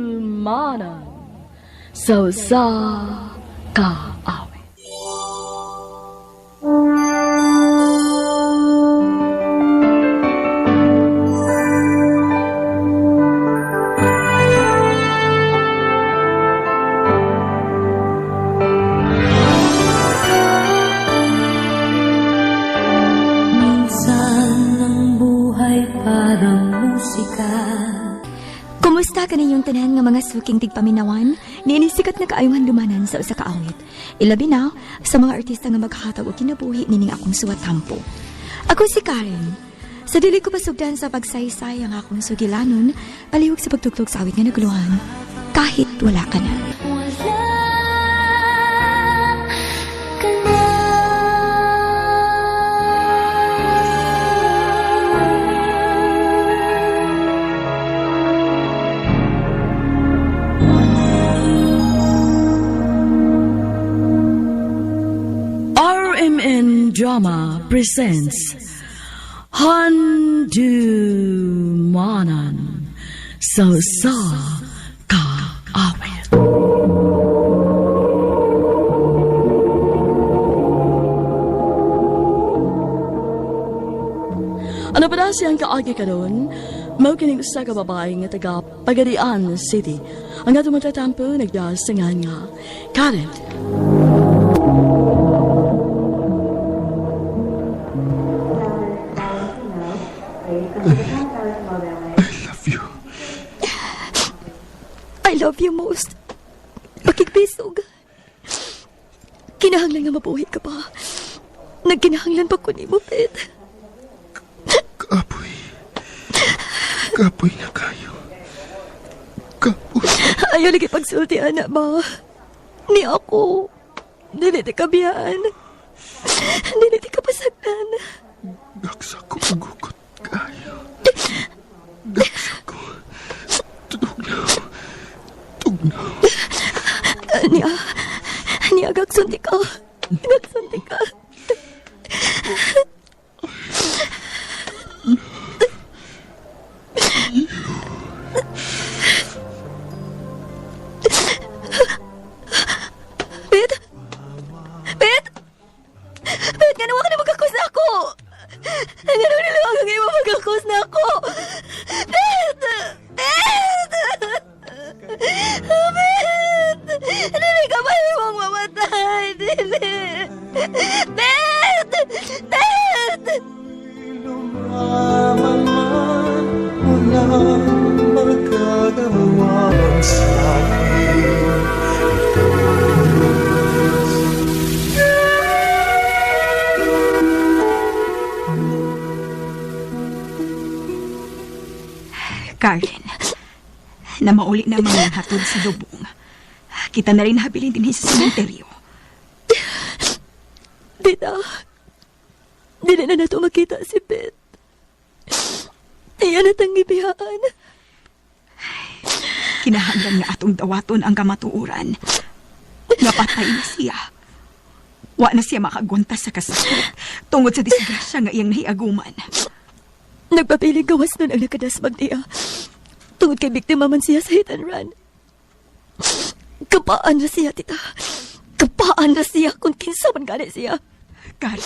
Handumanan sa usa ka awit. Minsan ang buhay parang musika. Kumusta kaninyong tanan nga mga suking tigpaminawan? Niini sikat na kaayong handumanan sa usa ka awit. Ilabi na sa mga artista nga maghatag og kinabuhi nining akong suwatampo. Ako si Karen. Sa dili ko pasugdan sa pagsaysay ang akong sugilanon, palihog sa pagtugtog sa awit nga naguluhan, kahit wala ka na. Wala ka na. RMN Drama presents Handumanan sa usa ka awit. Ano pa na siyang kaagi karon? Mao kining usa ka babae nga taga Pagadian City. Ang atong magtatampo nagdasangan nga Karen. I love you. I love you most. Pakigbisog. Kinahanglan nga mabuhi ka pa. Nagkinahanglan pa ko nimo, Pet. Kapoy. Kapoy na kayo. Kapoy. Ayaw lagi pagsulti, anak ba? Ni ako. Dili ti kabiyaan. Dili ti kapasagdan. Gaksa ko gukot kayo. Gaksa ko. Tugnaw. Tugnaw. Niya, niya, gagsunti ka. Gagsunti ka. Pet? Pet? Pet, nga nawa ka na magkakos na ako! Nga nawa nila ang imo magkakos na ako! Pet! Pet! Pet! Dili ka ba imong mamatay? Dili! Pet! Pet! Walang magagawa sa akin. Carlin, na mauli na mga hatod sa lubong. Kita na rin habilin din sa sementeryo. Tita, dili na nato makita si Pet. Iya na tang gibiyaan. Kinahanglan nga atong dawaton ang kamatuoran. Napatay na siya. Wa na siya makagwanta sa kasakit tungod sa disgrasya nga iyang nahiaguman. Nagpapiling gawas nun ang nakadasmag niya. Tungod kay biktima man siya sa hit and run. Kapaan na siya, tita. Kapaan na siya kung kinsa man gani siya. Karen,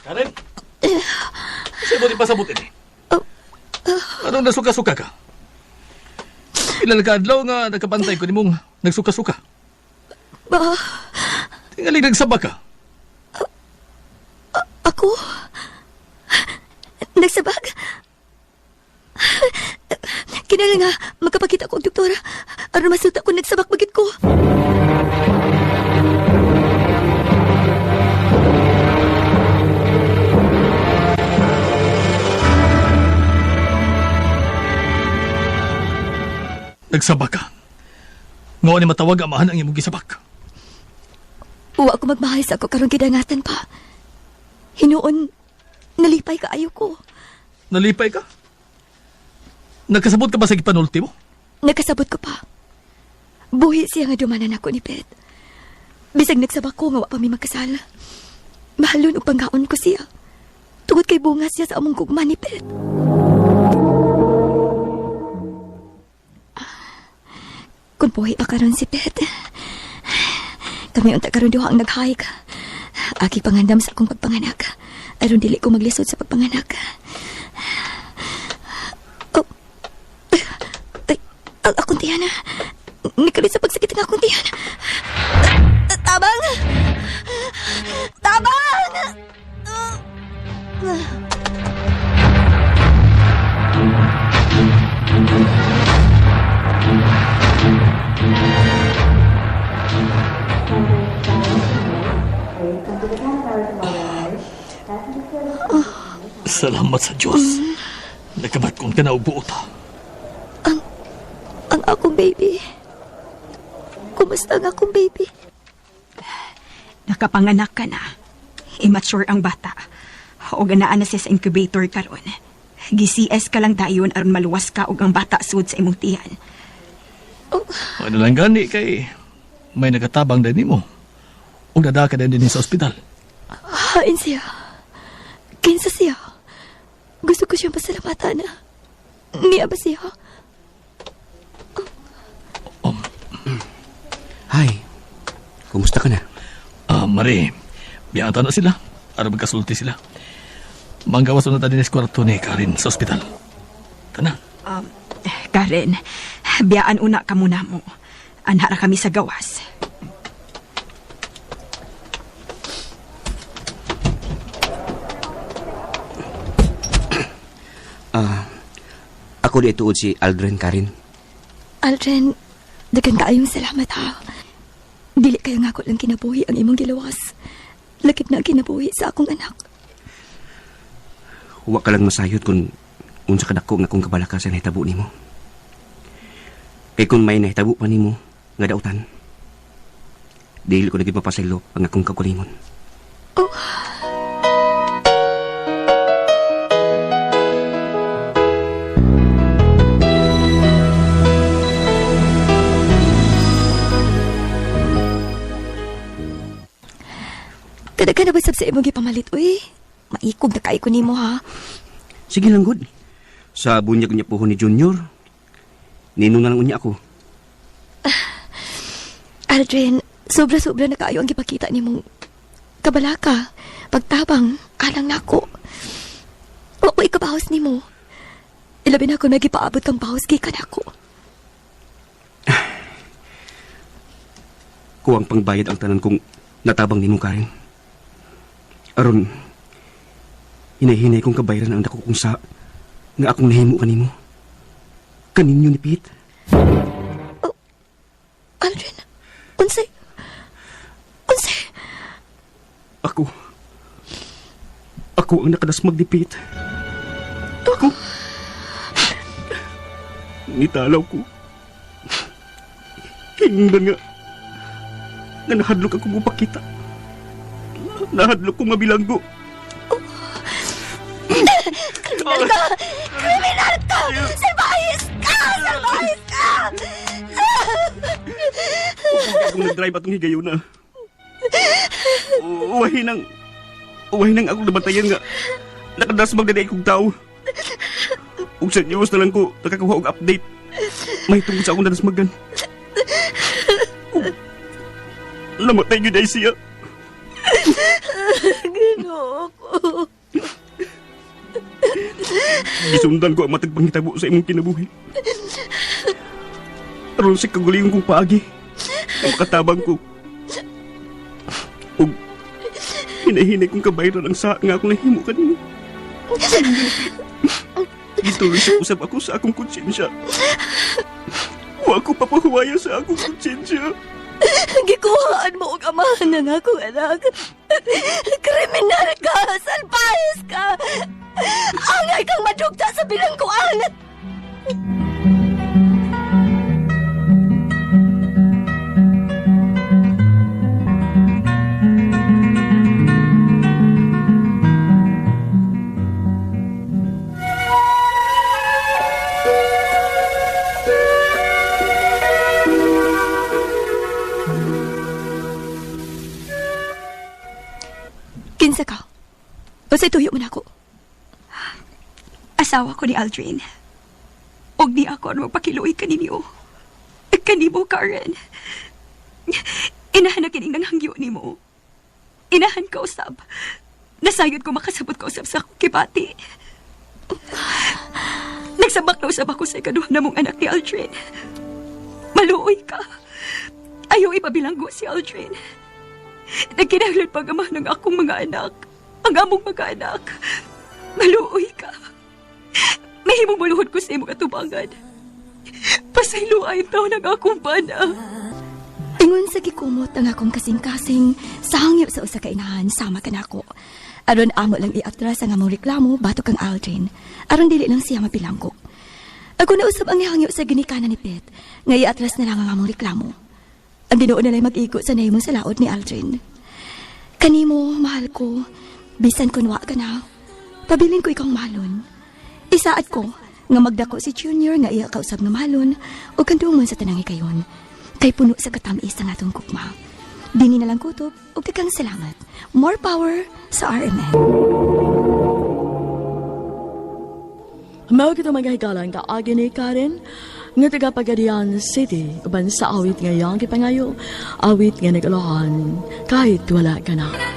Karen? Sa buti pasabot ini. Anong nasuka-suka ka? Ilan ka adlaw nga nakabantay ko nimong nagsuka-suka? Ba, Tingali nagsaba ka. ako? Nagsabag? Kinala nga, magkapakita ko ang doktora. Aron masuta ko nagsabak magit ko. Nagsaba ka. Nga ni matawag amahan ang imong gisabak. Uwa ko magmahay sa ako karon gidangatan pa. Hinuon, nalipay kaayo ko. Nalipay ka? Nagkasabot ka ba sa gipanulti mo? Nakasabot ko pa. Buhi siya nga dumanan ako ni Pet. Bisag nagsabak ko nga wa pa mi magkasal. Mahalon og panggaon ko siya. Tungod kay bunga siya sa among gugma ni Pet. Kung buhi pa karon si Pet. Kami unta karon duha ang nag-hike. Aki pangandam sa akong pagpanganak. Aron dili ko maglisod sa pagpanganak. Oh. Ay, ang akong tiyan. Nikalit sa pagsakit ang akong tiyan. Tabang! Tabang! Salamat sa Diyos. Nakabatkon ka na og buot. Ang akong baby. Kumusta ang akong baby? Nakapanganak ka na. Immature ang bata. O ganaan na siya sa incubator karon. Gi-CS ka lang dayon aron maluwas ka og ang bata sud sa imong tiyan. Ano lang gani kay may nagatabang din nimo. Ug nada ka din sa ospital. Hain siya. Kinsa siya. Gusto ko siyang pasalamatan na. Niya ba siya? Hi. Kumusta ka na? Ah, Mari, biyata na sila. Aron magkasulti sila. Manggawas na ta din sa kwarto ni Karen sa ospital. Tana. Karen, biyaan una ka muna mo. Anha ra kami sa gawas. Ako di tuod si Aldrin Karin. Aldrin, dagan kaayong salamat ha. Dili kayo nga ako lang kinabuhi ang imong gilawas. Lakip na ang kinabuhi sa akong anak. Wa ka lang masayod kung unsa ka dako nga akong kabalaka sa nahitabo nimo. Kay kung may nahitabo pa nimo nga dautan, dili ko na gid mapasaylo ang akong kaugalingon. Oh. Kada ka na ba sab sa imong gipamalit, uy? Maikog na kaayo ko nimo ha. Sige lang gud. Sa bunyag niya puhon ni Junior, ninong na lang unya ako. Aldrin, sobra-sobra na kaayo ang gipakita nimong kabalaka, pagtabang, alang nako. Wa ko ikabahos nimo. Ilabi na kung may gipaabot kang bahos gikan ako. Kuwang pangbayad ang tanan kong natabang nimo Karin. Aron, hinay-hinay kong kabayaran ang dako kong sa nga akong nahimo kanimo. Kaninyo ni Pete. Aldrin, unsay? Unsay? Ako. Ako ang nakadasmag ni Pete. Ako. Nitalaw ko. Hingdan nga. Nga nahadlok ako mupakita. Nahadlok ko mabilanggo. Kriminal ka! Kriminal ka! Salbahis ka! Salbahis ka! Akong nag-drive atong higayon na. Uwahin ang... Uwahin ang akong nabantayan nga. Nakadasmag na di akong tao. Ug sa news na lang ko nakakuha og update. May tungkol sa akong nadasmagan. Ug namatay gyud ay siya. Ginoo ko. Gisundan ko ang matag panghitabo sa imong kinabuhi. Aron sa kagulingong kong paagi, ang makatabang ko. Ug hinahinay kong kabayran ang sa nga akong nahimo kanimo. Gituloy sa usab ako sa akong konsensya. Wa ko papahuwaya sa akong konsensya. Gikuhaan mo og amahan ng akong anak. Kriminal ka! Salbahis ka! Angay kang madugta sa bilangguan! Kinsa ka? Unsay tuyo man ako? Asawa ko ni Aldrin. Og ni ako ang magpakiluoy kaninyo. Kanimo, Karen. Inahan na kining nanghangyo nimo. Inahan ka usab. Nasayod ko makasabot ka usab sa akong kibati. Nagsabak na usab ako sa ikaduha na mong anak ni Aldrin. Maluoy ka. Ayaw ipabilanggo si Aldrin. Nagkinahanglan pag ama ng akong mga anak. Ang among mga anak. Maluoy ka. Mahimong maluhod ko sa imong atubangan. Pasaylo ay taon ang akong bana. Ingon sa gikumot ang akong kasing-kasing sa hangyo sa usa ka inahan sama kanako. Aron amo lang iatras ang among reklamo batok kang Aldrin. Aron dili lang siya mapilanggo. Ako nausab ang nihangyo sa ginikanan ni Pet, nga iatras na lang ang among reklamo. Ang Ginoo na lang mag-igo sa nahimong sa laot ni Aldrin. Kanimo, mahal ko, bisan kun wa ka na, pabilin ko ikaw mahalon. Isaad ko nga magdako si Junior nga iya kausab nga mahalon o kandungon sa tanang hikayon. Kay puno sa katamis ang atong gugma. Dini na lang kutob ug daghang salamat. More power sa RMN. Mao kito mga higalan kaagi ni Karen nga taga Pagadian City uban sa awit nga iyang gipangayo, awit nga nag-alohan kahit wala ka na.